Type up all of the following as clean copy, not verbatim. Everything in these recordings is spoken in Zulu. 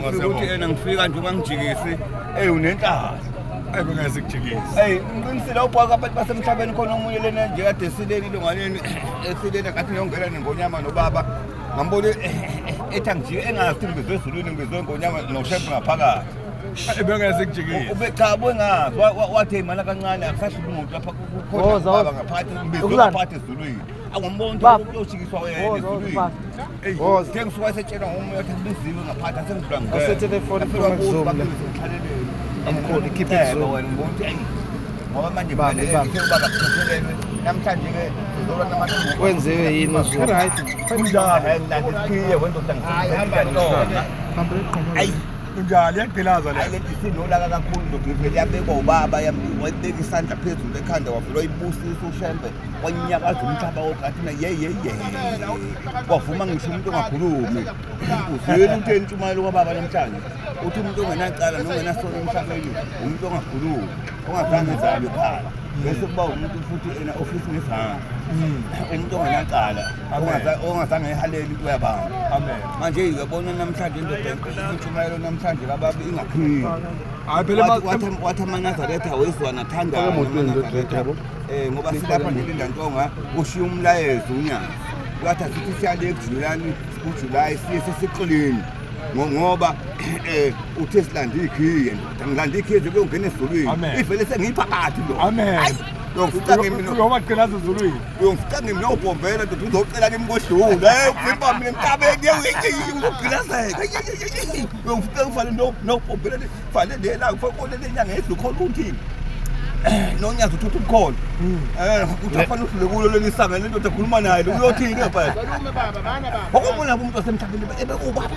Siyabonga, Ngifika ukuthi siyabonga. ena ngifika nje ungangijikisi. Ey unenhlahla. Ayi bengeke sikujikise. Ey ngiqinisile ubhaka abantu basemhlabeni khona omunye lena nje kade esileni ilunganeni esileni ngathi ngiyongena nengonyama nobaba. Ngambona ethi angijike engazi ukuthi ngibizwe ezulwini ngibizwe ngonyama noshembe ngaphakathi. Ayi bengeke sikujikise. Ube cha bengazi wathi mana kancane akusahluki umuntu lapha kukhona Woza, ubaba woza. ngaphakathi ngibizwe Ukulanda. ngaphakathi ezulwini. Angombona Baba. ukuthi uyoshikiswa wena Woza, woza, ezulwini. baba. Eyi, Woza. ngeke ngisuka esetshelwa ngomunye wathi kubiziwe ngaphakathi asengidlula ngeke. Asethelefoni iphuma kuZoom la. Amkhulu, ikhiphe kuZoom. Wena ngibona ukuthi eyi, ngoba manje Bambe, vele bambe. ngithe ubaba kuthethelelwe namhlanje-ke sizolwa namalungu. Wenziwe yini uZoom? Kunjalo. Hayi, ngilanda isikhiye wendoda ngisebenzisa Ayi, Kunjalo iyagqilaza hayi le. lento isinolaka kakhulu ndoda ivele yabekwa ubaba wayibeka isandla phezulu ekhanda wavele wayibusisa ushembe wanyakaza umhlaba wonke athi na ye ye ye wavuma ngisho umuntu ongakhulumi uzwile uthi entshumayelo kwababa namhlanje uthi umuntu ongenacala nongenasono emhlabeni umuntu ongakhulumi ongazange ezalwe ekhaya bese kuba umuntu futhi ena ofisi ngezandla umuntu ongenacala ongazange ehalele into yabantu. Amen. Manje uyabona namhlanje indoda intshumayelo namhlanje kababi ingaphili. Hayi phela Wathi amaNazaretha wezwana thandana Emotweni amaNazaretha. ndoda, yabo. Ngoba silapha nje lindantonga ushiya umlayezo unyazi. Wathi asithi siyale kuJulani kuJuly siye sesiqoleni. Ngoba uthe silanda ikhiye ndoda ngilanda ikhiye nje kuyongena ezulwini. Amen. Ivele sengiyiphakathi lo. Amen. Ayi, uyongifica ngimi no- Uyobagqilaza ezulwini. uyongifica ngimi nobhombela ndoda uzocela kimi kodlula. Hey uvimba mina emhlabeni uzogqilazeka. Uyongifica ngifane nobhombela fane lela ngifane lenyanga edlu khona uthini. Nonyazi uthutha umkhono. Uthi afane udlule kulo leli sango le ndoda ekhuluma naye lo uyothini ngempela. Wakubona umuntu wasemhlabeni ebekubaba.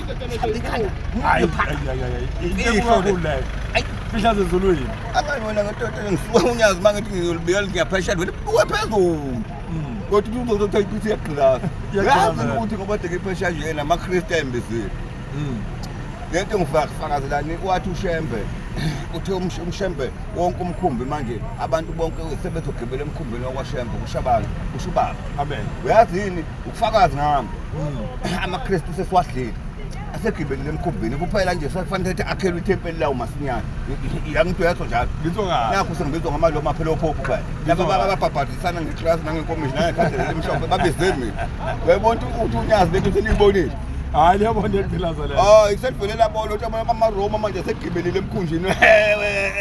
Ekhanda. Hayi hayi hayi. Ifihlo Into leyo. Ayi. Fihla ezulwini. Angani wena ngentoto ngisuka unyazi mangithi ngiyolibika ngiyaphesha wena buke phezulu. Kodwa uzothi ukuthi iyagqilaza. Iyagqilaza. Yazi ukuthi ngoba de ngiphesha nje namaKristu ayembizile. Lento ngifakazelani wathi uShembe uthe uMshembe wonke umkhumbi manje abantu bonke sebezogibela emkhumbini wakwaShembe kusho abantu kusho ubaba. Amen. Uyazi yini ukufakazi ngami amaKristu sesiwadlile asegibelile emkhumbini kuphela nje sekufanele ukuthi akhelwe ithempeli lawo masinyane yangithi uyatho njalo. Ngizwa kahle. Nakho sengibizwa ngamaloma phela ophopho phela laba ababhabhadisana ngeklasi nangenkomishi nangekhandlela elimhlophe babize mina. Uyabona ukuthi unyazi lento seliyibonile. Hayi liyabona iyagqilaza le. Hayi selivele labona ukuthi amaRoma manje asegibelile emkhunjini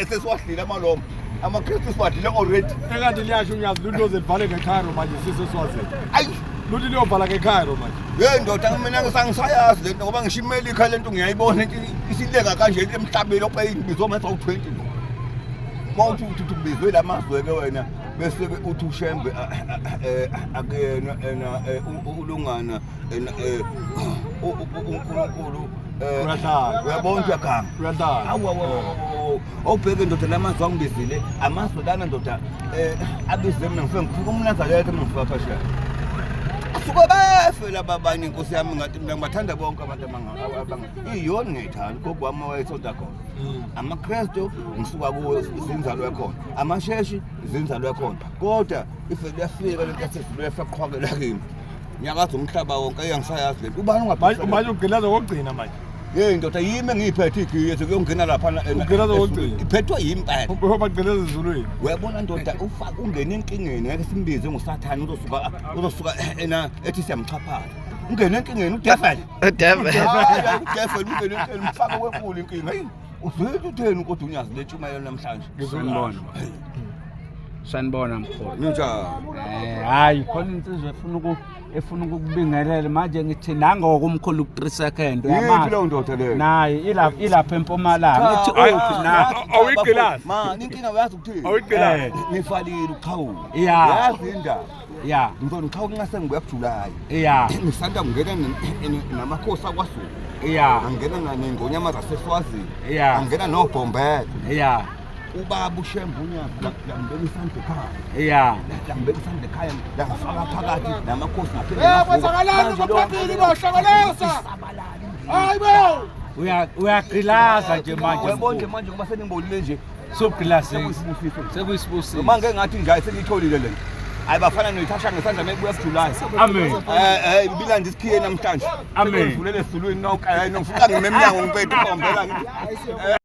sesiwadlile amaRoma amaKristu siwadlile already. Engathi liyasho unyazi luloze livale ngeCairo manje siseswazini. Ayi Luthi liyovala ngeCairo manje. Hey ndoda mina ngisangisayazi lento ngoba ngisho iMelika lento ngiyayibona into isileka kanje emhlabeni ophe ngibizwa manje awu20 lo. Mawuthi uthi uthi ubizwe lamazwe ke wena bese ke uthi uShembe akuyena ena ulungana ena uNkulunkulu Uyahlala. uyabona uyaganga. Uyadlala. Awu awu awu, awubheke ndoda lamazwi angibizile amazwi lana ndoda abize mina ngifike ngifika umNazaretha mina ngifika phesheya. Asuke bafe laba abanye inkosi yami ngathi mina ngibathanda bonke abantu abanga iyona ngiyayithanda ugogo wami wayesonta khona. AmaKristu ngisuka kuwo izinzalo yakhona amasheshi izinzalo yakhona kodwa ife liyafika lento yasezulu yafaqhwakela kimi. Nyakaza umhlaba wonke ayangisayazi lento ubani Manje ungabhekisa manje ugqilaza kokugcina manje. Hey ndoda yimi engiyiphethe igiye sekuyongena lapha Ugqilaza kokugcina. Iphethwe yimi impela. Uyobagqilaza ezulwini. Uyabona ndoda ufaka ungena enkingeni ngeke simbize ngusathane uzosuka ena ethi siyamxhaphaza. Ungena enkingeni udevil. Devil. Hayi udevil ungena enkingeni umfaka wenkulu inkinga. Hey uzwile utheni kodwa unyazi letshumayelo namhlanje. Sanibona. Sanibona mkhulu. Ninjani? Hayi khona insizwa efuna ukukubingelela manje ngithi nangoko umkhulu ku 3 second Yiphi leyo ndoda leyo? Nayi ilapha empumalanga. Ngithi uphi na? Awuyigqilazi. Ma, inkinga uyazi ukuthini? Awuyigqilazi. Ngifalile ukuxhawula. Ya. Yazi indaba. Ya. Ngizonixhawula nxa sengibuya kuJulayi. Ya. Ngisanda kungena namakhosi akwaZulu. Ya. Angena nengonyama zaseSwazini. Ya. Angena nobhombela. Ya. Ubaba uShembe unyazi lambeka isandla ekhaya. Ya. Lambeka isandla ekhaya langifaka phakathi namakhosi ngaphinde. Kwenzakalani ngophambili bohlokolesa. Hayi bo. Uyagqilaza nje manje. Uyabona nje manje ngoba seningibonile nje. Sokugqilaza. Sekuyisibusiso. Sekuyisibusiso. Noma ngeke ngathi nje sengiyitholile lento. Hayi bafana noyithasha ngesandla mebuya kuJuly. Amen. Eh eh bilanda isikhiye namhlanje. Amen. Ngivulele esulwini nonke hayi nongifika ngime emnyango ngiphethe ukhombela ngithi.